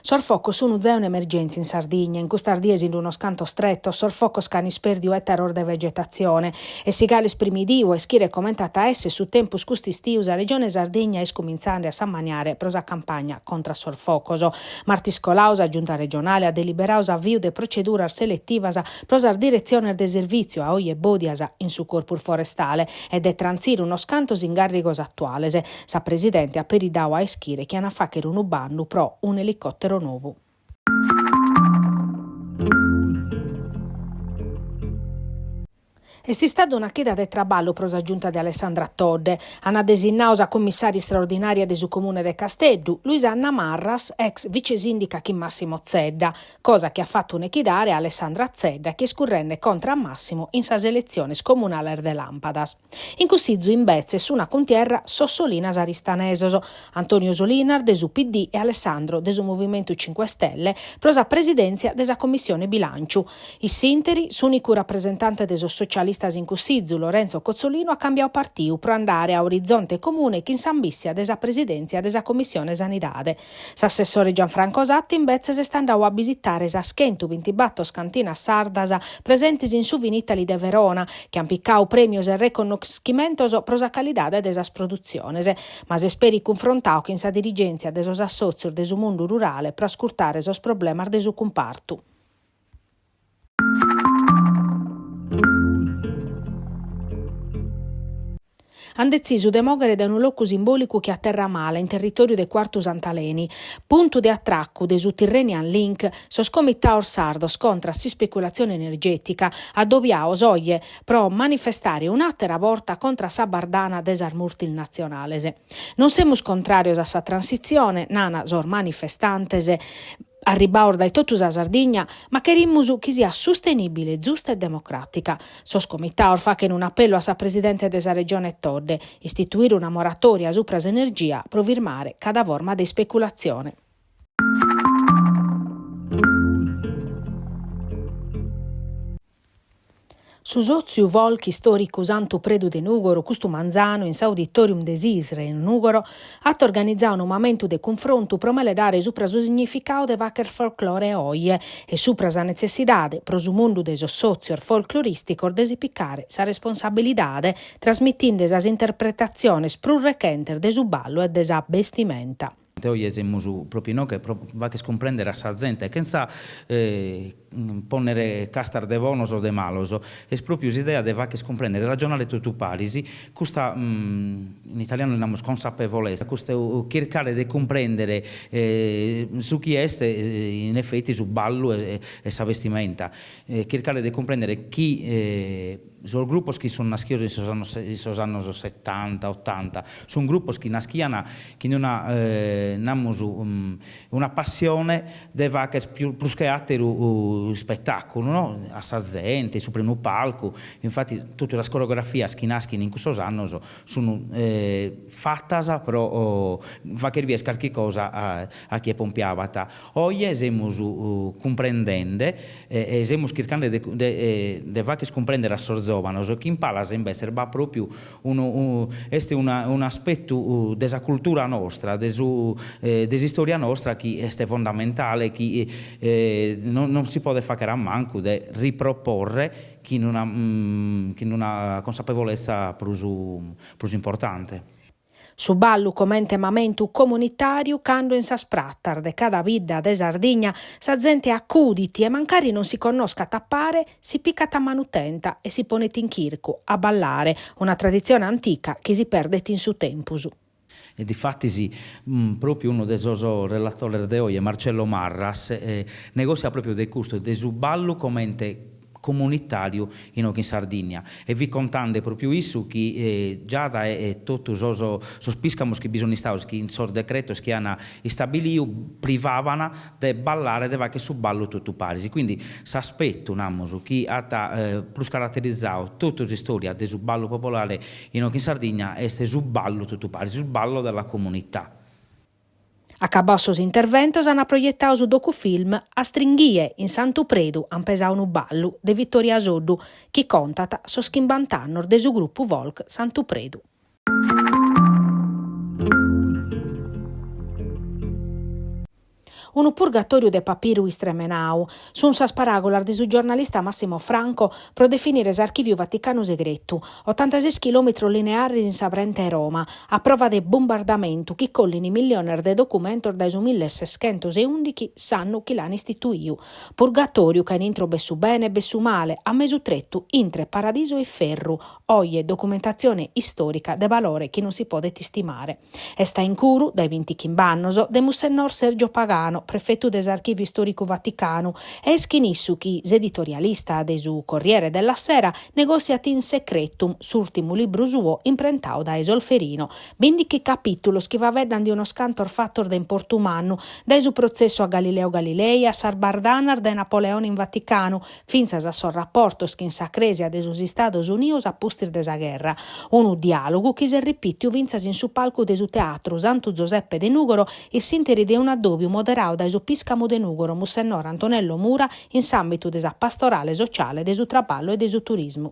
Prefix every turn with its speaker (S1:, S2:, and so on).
S1: Sos focos sun zai un'emergèntzia in Sardigna, in custas dies in unos cantos tretos sos focos ch'an ispèrdiu ètaros de vegetatzione e si galu est primidiu a ischire comente at a èssere su tempus cust'istiu sa Regione Sardigna est cumintzende a s'ammaniare pro sa campagna contra sos focos. Martis colau sa Giunta regionale at deliberadu s'aviu de proceduras seletivas pro sas diretziones de servìtziu a oje bòdias in su Corpus forestale e de trantzire unos cantos ingàrrigos atuales. Sa presidente at peri dadu a ischire chi an a fàghere unu bandu pro un'elicòtero nou. Est istada una chida de traballu pro sa Giunta de Alessandra Todde. An desinnadu sa cummissària istraordinària de su Comune de Casteddu, Luisanna Marras, ex vicesìndica chin Massimo Zedda, cosa chi at fatu nechidare a Alessandra Zedda chi est currende contra a Massimo in sas eletziones comunales de làmpadas. In Cussizu imbetzes sun a cuntierra sos Solinas aristanesos, Antonio Solinas de su PD e Alessandro de su Movimentu Cinque Stelle pro sa presidèntzia de sa Commissione Bilànciu. In s'ìnteri, s'ùnicu rapresentante de sos socialistas in Cussizu, Lorenzo Cozzolino, at cambiadu partiu pro andare a Orizzonte Comune chin s'ambìssia de sa presidèntzia de sa Commissione Sanidade. S'assessore Gianfranco Satta imbetzes est andadu a bisitare sas chentubintibator cantinas sardas presentes in su Vinitaly de Verona, chi ant picadu prèmios e reconnoschimentos pro sa calidade de sas produtziones, ma s'est peri cunfrontadu chin sa dirigèntzia de sos assòtzios de su mundu rurale pro ascurtare sos problemas de su cumpartu. Ant detzisu de mòghere dae unu locu simbòlicu che a Terra Mala, in territòriu de Cuartu Sant'Aleni, puntu de atracu de su Tyrrhenian Link, sos comitados sardos contra s'ispeculatzione energètica, adobiados oje pro manifestare un'àtera borta contra sa bardana de sas murtilnatzionales. Non semus contràrios a sa transitzione, nana sos manifestantes, arribbados dae totu sa Sardigna, ma cherimus chi siat sustenìbile, zusta e democràtica. Sos comitados faghen un'apellu a sa presidente de sa Regione Todde, istituire una moratòria supra s'energia pro firmare cada forma de ispeculatzione. Su sòtziu folk istòricu Santu Predu de Nùgoro custu manzanu in s'auditorium de s'Isre in Nùgoro at organizadu unu mamentu de cunfrontu pro meledare supra su significadu de fagher folclore oje e supra sa netzessidade pro su mundu de sos sòtzios folclorìsticos de si picare sa responsabilidade trasmitinde sas interpretatziones prus rechentes de su ballu e de sa bestimenta.
S2: Oje semus propriu inoghe pro fagher cumprendere a sa zente, chentza ponnere castas de bonos o de malos, est propriu s'idea de fagher cumprendere, ragionare totu paris, custa, in italianu li namus consapevolezza, custu chircare de cumprendere su chi est in effetti su ballu e sa bestimenta, chircare de cumprendere chi Sos grupos chi sun naschidos in sos annos in sos annos setanta, otanta, sun grupos chi naschian chin una namus una passione de fagher prus che ateru ispettaculu no, a sa zente, supra unu palcu, infati totu sas coreografias chi naschin in cussos annos sun fatas pro fagher bider carchi cosa a chie pompiabat. Oje semus cumprendende e semus chircande de de fagher cumprendere a sos zòvanos chi in palas imbetzes b'at pròpiu unu est una un'aspetu de sa cultura nostra, de su de s'istòria nostra chi est fondamentale, chi non non si podet fagher a mancu de riproporre chin una chin una consapevolezza prus prus importante.
S1: Su ballu comente mamentu comunitàriu cando in sas pratas de cada bidda de Sardigna sa zente acudit e mancari non si connoscat a pare si picat a manu tenta e si ponet in chircu a ballare, una traditzione antica chi si perdet in su tempus.
S2: E difatis pròpiu unu de sos relatores de oje, Marcello Marras, negòssiat pròpiu de custu, de su ballu comente comunitàriu inoghe in Sardigna e fit contande pròpiu issu chi già dae totu sos sos pìscamos chi bi sun istados chi in sos decretos chi an istabiliu privaban de ballare de fagher su ballu totu paris quindi s'aspetu namus chi at prus caraterizadu totu s'istoria de su ballu popolare inoghe in Sardigna est su ballu totu paris su ballo della comunità.
S1: Acabados sos interventos ant proietadu su docufilm Astringhie in Santu Predu an pesadu unu ballu de Vittoria Soddu chi contat sos chimbant'annos de su grupu folk Santu Predu. Unu purgatòriu de papiru istremenadu. Sunt sas paràgulas de su giornalista Massimo Franco pro definire s'Archìviu Vaticanu segretu, otantases chilòmetros lineares in sa brente 'e Roma, a prova de bombardamentu chi collin milliones de documentos dae su milleseschentos e ùndighi, s'annu chi l'an istituiu. Purgatòriu ca in intro b'est su bene e b'est su male, a mesu tretu intre paradisu e iferru, oje documentatzione istòrica de valore chi non si podet istimare. Est a incuru, dae bintichimb'annos, de Mussennor Sergio Pagano, prefetu de s'Archìviu Istòricu Vaticanu, e est chin issu chi s'editorialista de su Corriere della Sera negòssiat in secretum s'ùrtimu libru suo imprentadu dae Solferino, Bìndighi capìtulos chi faeddan de unos cantos fatos de importu mannu, dae su protzessu a Galileo Galilei a sas bardanas de Napoleone in Vaticanu, fintzas a sos raportos chin sa Crèsia de sos Istados Unidos a pustis de sa gherra. Unu diàlogu chi s'est ripìtiu fintzas in su palcu de su Teatru Santu Zoseppe de Nùgoro in s'ìnteri de un'addòbiu moderadu dae su pìscamu de Nùgoro, Mussennor Antonello Mura, in s'àmbitu de sa pastorale sociale de su traballu e de su turismu.